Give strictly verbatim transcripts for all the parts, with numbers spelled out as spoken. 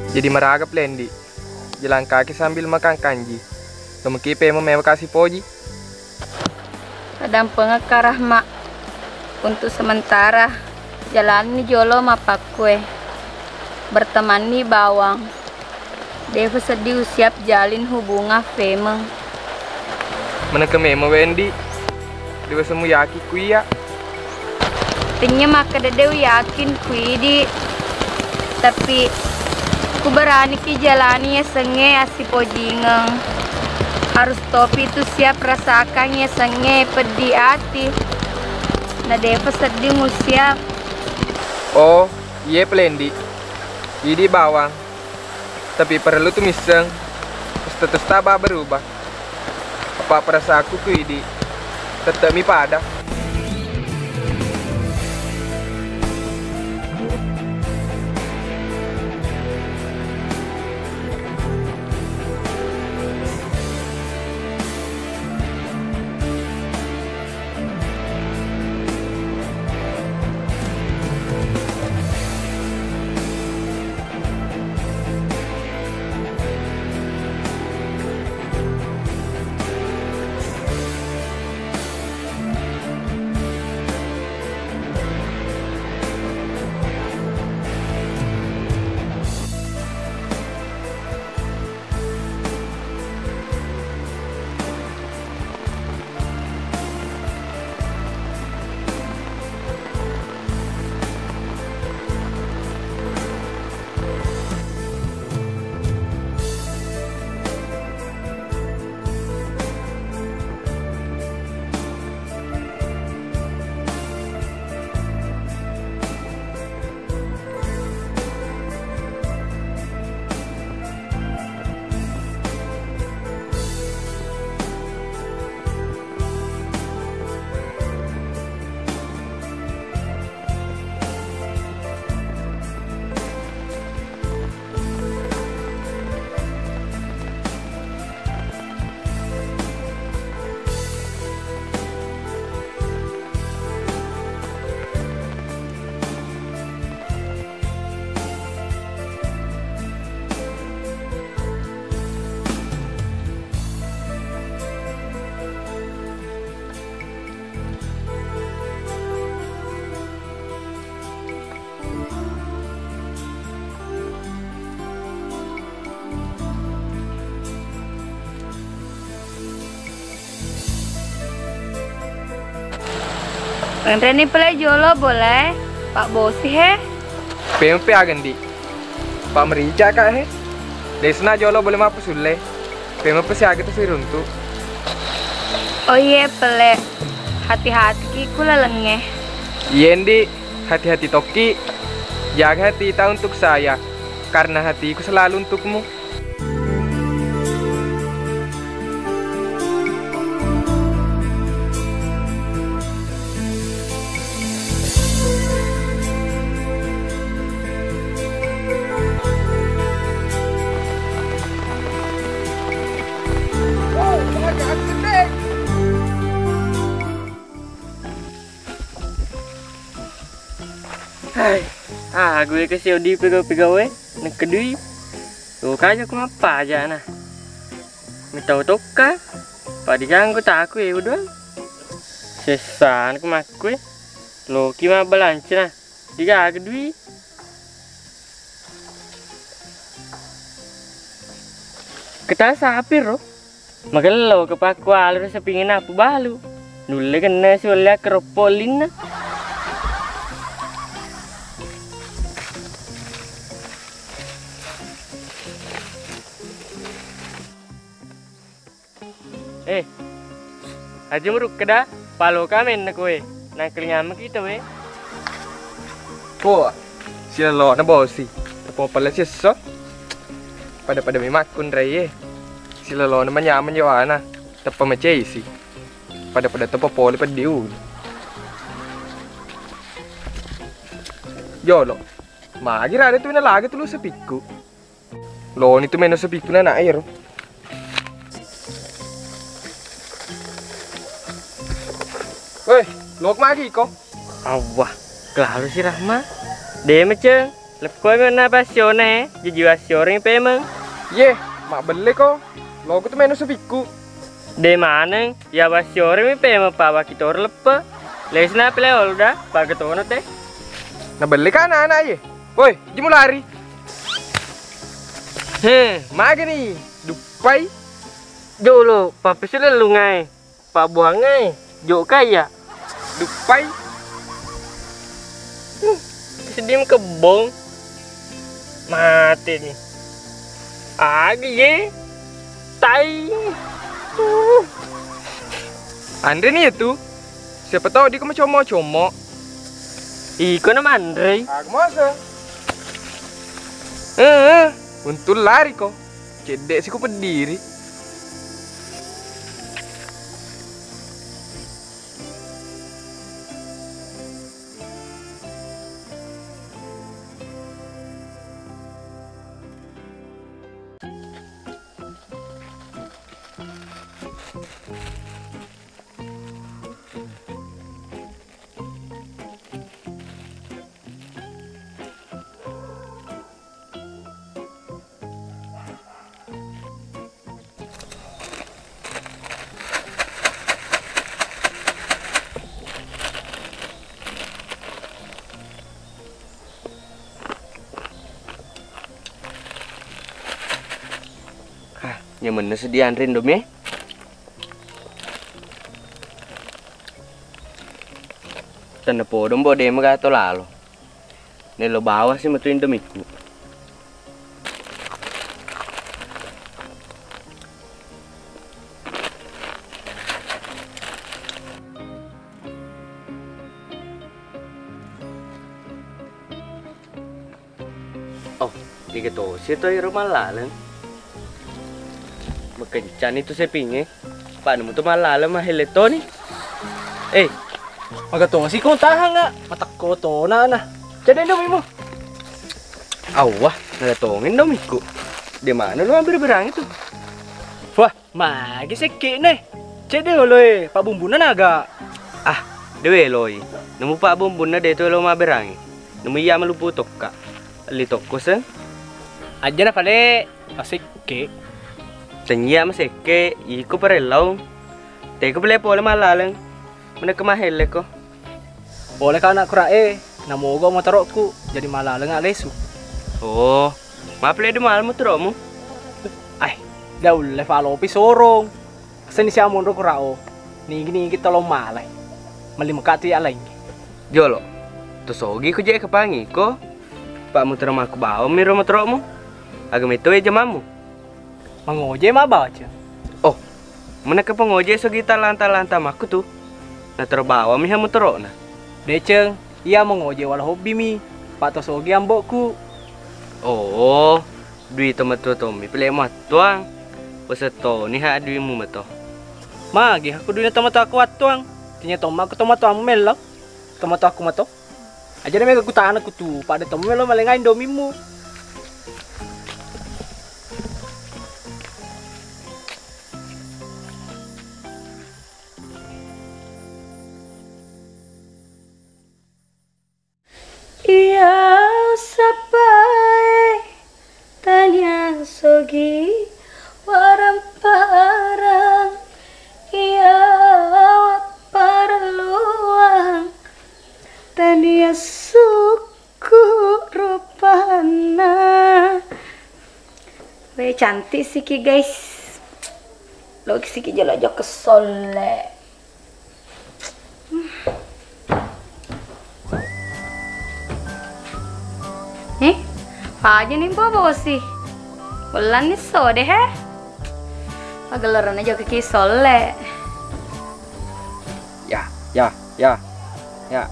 Jadi maraga palendi. Jalan kaki sambil makan kanji. Tomaki pemo mewa kasi poji. Tadampengekka Rahma. Untuk sementara, jalanni jolo mappakkue. Bertemanni bawang. Defa seddi usiap jalin hubungan femeng. Menengke memo Wendi. Dewa semu yakin ku iya. Tennia makkeda de uyakin ku idi, tapi ku beraniki jalani yasengnge assipojingeng. Harus topi tu siap rasakan yasengnge peddi ati. Na defa sedding usiap. Oh, iye palendi. Idi bawang. Tapi parellu tu misseng, status taba berubah. Apa perasaanku ku idi, tette'mi pada. Enreni pale jolo boleh, Pak Bosi he. Pempe agendi. Pak merica kak he. Desna jolo boleh mapu sulle. Pempe siaga tu siruntu. Oh iye pale. Hati-hati ki ku lalengnge. Iyendi, hati-hati tokki. Jaga hati kita untuk saya, karena hatiku selalu untukmu. Hai, ah, gue ke si Odi pegawai-pegawai, nengkedui. Tuh kaja ku mappaja na. Mitau tokka, padiganggu taku ya udah. Sessan ku makkue, loki mabbalanca na. Digaga dui. Keta sapiro? Magello kepakku alu resepingi napu balu. Nulle kenna si welle akkeroppo linna. Eh, aja murukkeda, paloka menna koe. Nangkelingammaki tauwe. Ko, silellona bosi. Tepo pella siesso. Pada-pada memakkunrai e. Silellona manyameng yawana. Teppa maceisi. Pada-pada teppa pole peddiu. Jolo. Magi rada tu nalaga tulu sepikku. Loni tu meno sepikku na anak ero. Woi, lok magi ko? Awwah, kelalu si Rahma. De meceng. Leppoi menna passiona e, jaji wassioreng pemeng. Ye, mabbelle ko. Loku tu menu supikku. De maneng, ya wassioreng mi pemeng pa wakitoro leppe. Lesna pele olda, pagetona te. Na belle ka anak-anak ye. Woi, jimu lari. He, magani, duppai. Jolo, papesule lungai. Pabbuangngai, jokka iya. Duppai. Hmm, sedih kebbong. Mate ni. Agi ye. Tai. Uh. Anre ni itu. Siapa tahu dia mau como-como. Iko na manrei. Aku masa. Eh, eh, untung lari ko. Cedde si ku pediri. Ah, nyamenna seddi anre Indomie. Tenna podo mbo de maga to lalo. Nello bawang si metu Indomieku. Oh, dega tosi to iro mallaleng. Makencani tu sepingnge. Panu mutu mallaleng mahelle toni. Eh, maga tosi ko tahang ga? Matakko tona na. Jadi Indomimu. Awwah, naga tongeng Indomiku. De mana lo ambil berang itu? Wah, magi sekke ne. Cedde oloe, pabbumbunna naga. Ah, dewe loi. Nemu pabbumbunna de to lo maberangi. Nemu iya malupu tokka. Elli tokko seng. Aja na pale masekke. Tennia masekke, iko parellau. Teko pale pole malaleng. Menekka mahelle ko. Pole ka anak kura e, namogo motorokku, jadi malaleng alesu. Oh, mapale du mal motorokmu? Ai, daulle falopi sorong. Seni sia monro kurao. Nigi-nigi tolong malai. Meli mekatu ya laingi. Jolo. To sogi ku je kepangi ko. Pak mutero maku bawa miro motorokmu. Aga meto e jamammu. Mangoje ma baca. Oh. Menekka pangoje sogi talanta-lanta makku tu. Natero bawa mi ha motorokna. Deceng, iya mangoje wala hobi mi. Pak to sogi ambokku. Oh. Dui tomatoa tommi pile mattuang. Wasettoni ha duimu mato. Magi aku duina tomatoaku wattuang. Tinya tomma aku tomatoamu mello. Tomatoaku mato. Aja na mega kutana kutu, pada tommi melo malenga Indomimmu. Iya, sappae tania sogi warang-parang. Iya, parelluang tania sukku rupanna. We, cantik siki, guys. Lo siki jolo jokka solle. Eh, aja nih bobo sih. Belan nih sode he. Pageloran aja ke kisole. Ya, ya, ya, ya.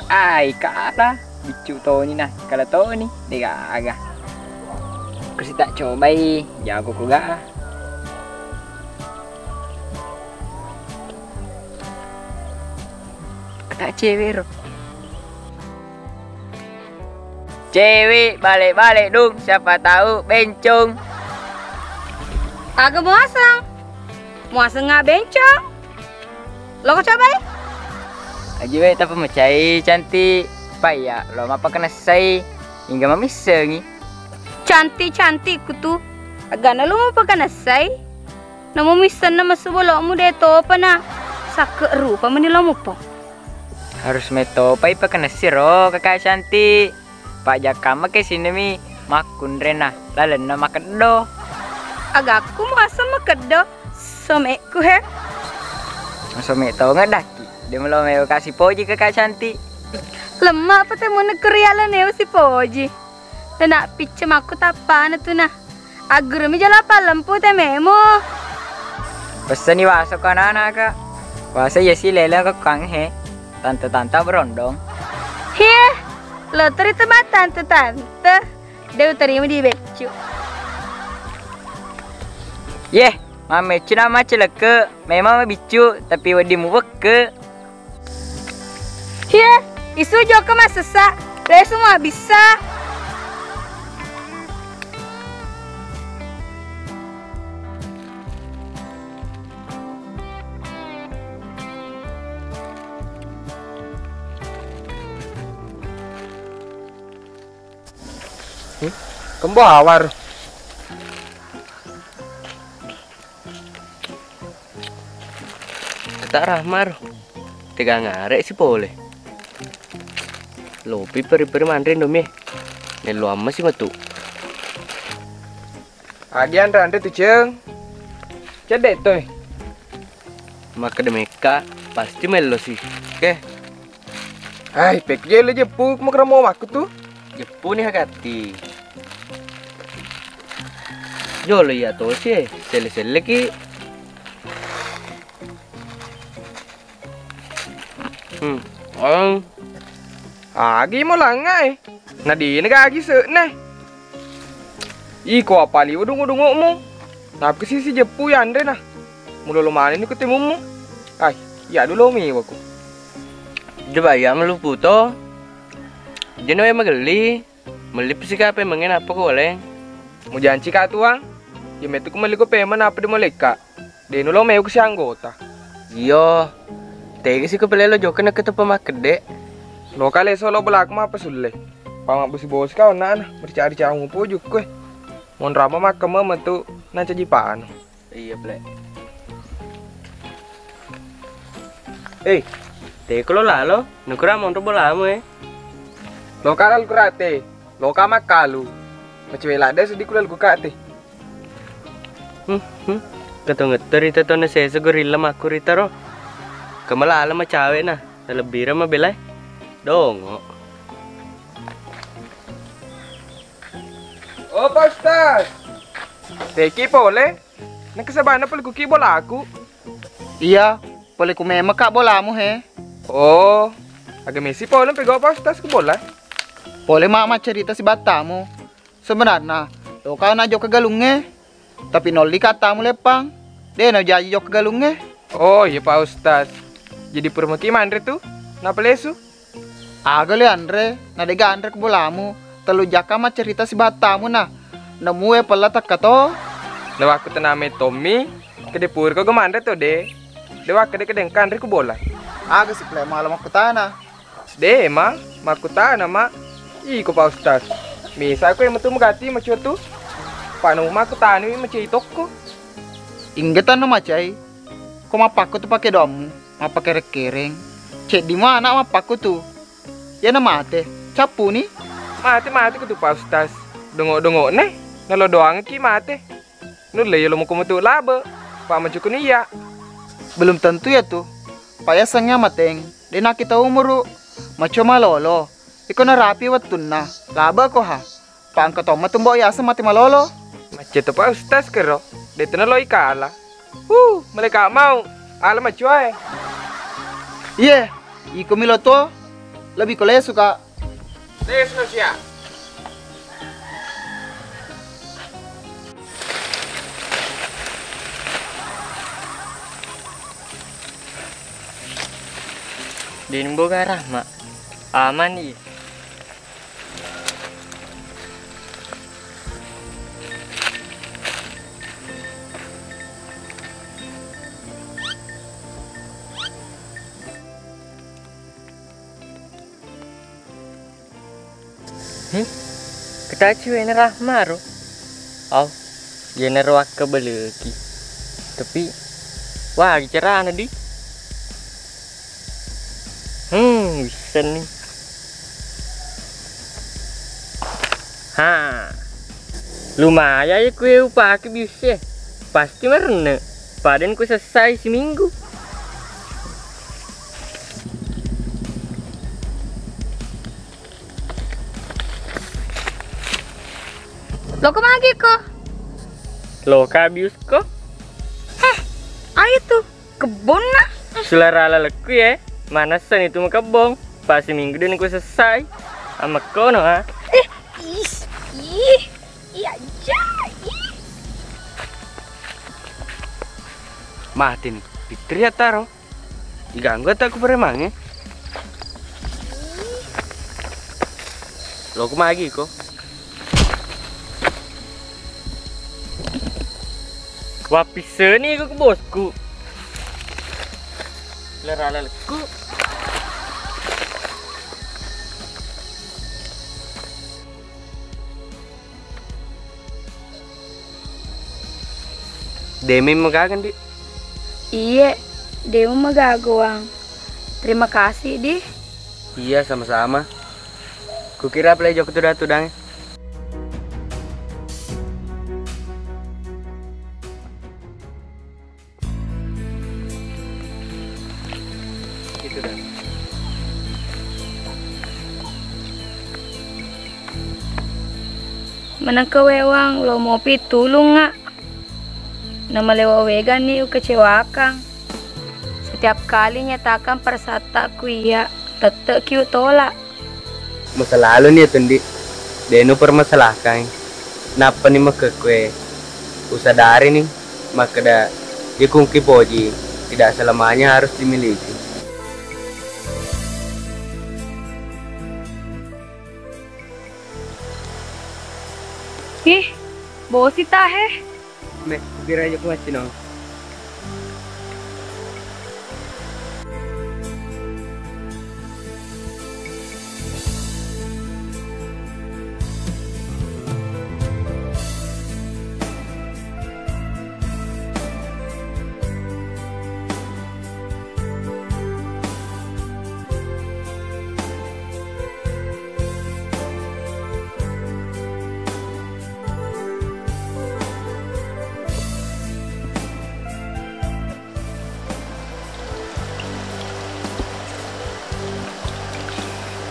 Ai, kala biccu toni na, kala toni, degaga. Kusi tak cobai, jago ku ga. Kata cewek ro. Cewek balik-balik dong, siapa tahu bencong. Aga muaseng? Muaseng nggak bencong? Lo cobai? Aji we, tapi mecai cantik. Pak ya, lo apa kena sai? Inga mamissengi. Cantik-cantikku tu. Agana lo mupakanessai. Namu missenna messu bolo'mu de topa na. Sakke rupa meni lo mupo. Harus metopai pakanessiro, Kakak Cantik. Pajjakkamma ke sinemi makkunrena lalenna makeddo. Agakku muaseng makeddo, somekku he. Some tongeng dakki, de melo mewa kasi poji Kakak Cantik. Lemma apa te munekku riala newa sipoji. Dena picce makku tappana tuna. Aggurumi jala pallempu te memo. Pessani waso ko anana, Kak. Waso iya si lele ko kang he. Tante-tante berondong. Hie, lo teri tempat tante-tante. De utarima di beccu. Yeh, mameccu nama celeke. Memang mabiccu, tapi wedi muwekke. Hie, isu jokka massessa, lesu mabissa. Hmm? Kembo awar. Kata Rahmar, tegang arek si pole. Lopi peri-peri manre Indomie. Nello amma si metu. Agi anre-anre tu, Ceng. Cedde toi. Makkeda mekka, pasti mello si. Oke. Ai, pek jele jeppu, makramo waktu tu. Jeppu ni hagati. Jolo iya tosi, selle-selle ki. Hmm. Oh. Agi mo langnga e. Nadina gagi se'ne. Iko apali udung-udungokmu. Napkesi si jeppu yanre na. Mulolo manenni ku temummu. Ai, iya dulu miwaku. Coba iya melupu to. Jeno e magelli. Melli pisi ka pemeng e nappa ko oleng. Mujanci ka tuang. Iya metu ku melli ko pemeng nappa de molekka. De nulo mewa ku si anggota. Iyo. Tega si ko pelelo jokka na ketepa makkedde. Loka leso lo belaku mappa sulle. Pa mabbosi-bosi ka onna na. Merica-rica ngupu jukku e. Monrama makkemme metu nancaji panu. Iya, Ple. Eh, teko lo lalo, nukura monro bolamu e. Loka lal kurate, loka makkalu. Macewe ladde seddi ku lal kukate. Hmm, hmm. Katongetteri tetona sesa gorilla makkurita ro. Kemalala macawe na, nalebbira mabelai. Dongo. Oh, Pak Ustaz. Teki pole. Nakasabana pole kuki bolaku. Iya, pole ku memang kak bolamu he. Oh, aga mesi pole pegau Pak Ustaz ku bola. Pole mak maccerita si battamu. Sebenarna, lo kau na jokka galungnge. Tapi nolli kattamu leppang. De na jaji jokka galungnge. Oh, iya Pak Ustaz. Jadi purmaki manre tu? Napa lesu? Aga le anre, na dega anre ku bolamu, tellu jakka maccerita si battamu na. Nemue pella tekka to. Nawakku tename tommi, kede puriko gemanre to de. De wakkede-kede engka anre ku bola. Aga si pele mala makkutana. De ma, makkutana ma. Iko Pak Ustaz. Misa ko metu magati macua tu. Pak nu makkutani macai tokko. Ingge tanno macai. Ko mappakko tu pake doammu. Mappakereng-kereng. Ceddi mo anak mappakkutu. Iyana mate, cappuni. Mate-mate kutu Pak Ustaz. Dongo-dongone, nalo doangki mate. Nulle yolo muko metu labe. Pak macuku iya. Belum tentu ya tu. Pak yasengnge mateng, de nakita umuru. Maco malolo. Iko narapi wettunna. Labe ko ha. Pangka tomma tu mbok yaseng mate malolo. Macce to Pak Ustaz kero. De tena loi kala. Huh, maleka mau. Ala macuae. Iye, iko milo to. Lebih ko lesu ka. Lesu no sia. Denboga Rahma. Aman i. Hmm? Taciwena Rahma ro. Au, yenaro wakkebeleki. Tapi, wah, carana di. Hmm, bisa nih. Ha. Lumayan ya kue upake biusnya. Pasti marenne. Padan ku selesai seminggu. Loko magi ko? Loka bius ko? Heh, ayo tu, kebonna. Sulara lalekku ya, manasan itu mau kebong. Pas seminggu dan ku selesai. Amakkono ah. Eh, is, ih, iya aja, ih. Mati nih, Fitri ya taro. Diganggu atakku premangnge. Loko magi ko. Wapisseni ko ke bosku. Lerala lekku. Demi magaga, Ndi? Iye, demu magaga, Wang. Terima kasih, Di. Iya, sama-sama. Kukira play jok tudang-tudang. Gitu dah. Menengka wewang lo mopi tulung nga. Namalewa wegani ukecewakang. Setiap kali nyatakan perasaanku iya, tette ki utolak. Masa lalu ni ya Tundi, denu permasalahkan. Nappa ni makkekue, usadari ni makkeda, ikungki poji, tidak selamanya harus dimiliki. Ih, bosi tahe. Me, kukira aja ku maccinong.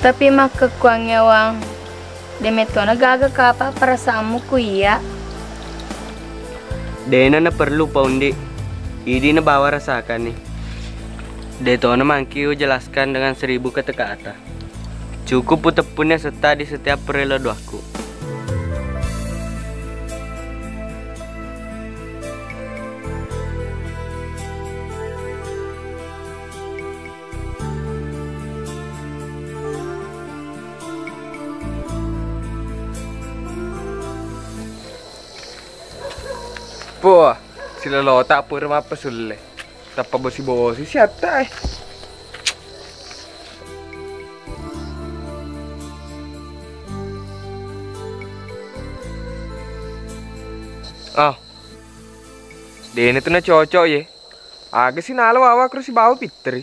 Tapi makkekkuang nyawang, de metona gaga kapa perasaanmu ku iya. Dena na perlu paundi, idi na bawa rasakan ni. De tona mangki ujelaskan dengan seribu kata-kata. Cukup uteppunna setta di setiap periladuakku. Puh, silolota pura mappesulle. Tappa bosi-bosi siatta e. Ah. Dena tu na cocok ye. Aga si nala wawa kru sibawa Fitri.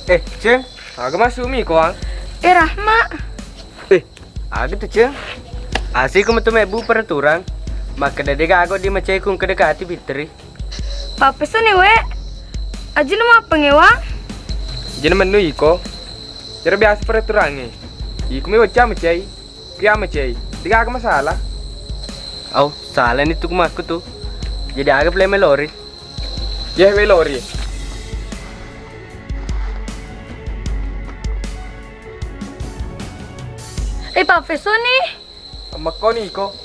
Eh, Ceng, aga masumi koang? Eh, Rahma. Eh, aga tu, Ceng? Asiku metu mebbu peraturan. Makkeda de gaga di macai ku kedekati Fitri. Pappesuni we. Aji lu mappengewang. Jena mennu iko. Cara biasa peraturangnge. Iku mi wacca macai. Kia macai. De gaga masalah. Au, salah ni tu kumakku tu. Jadi aga pale melori. Ye, we lori. Eh, Pak Feso ni. Ammekko ni iko.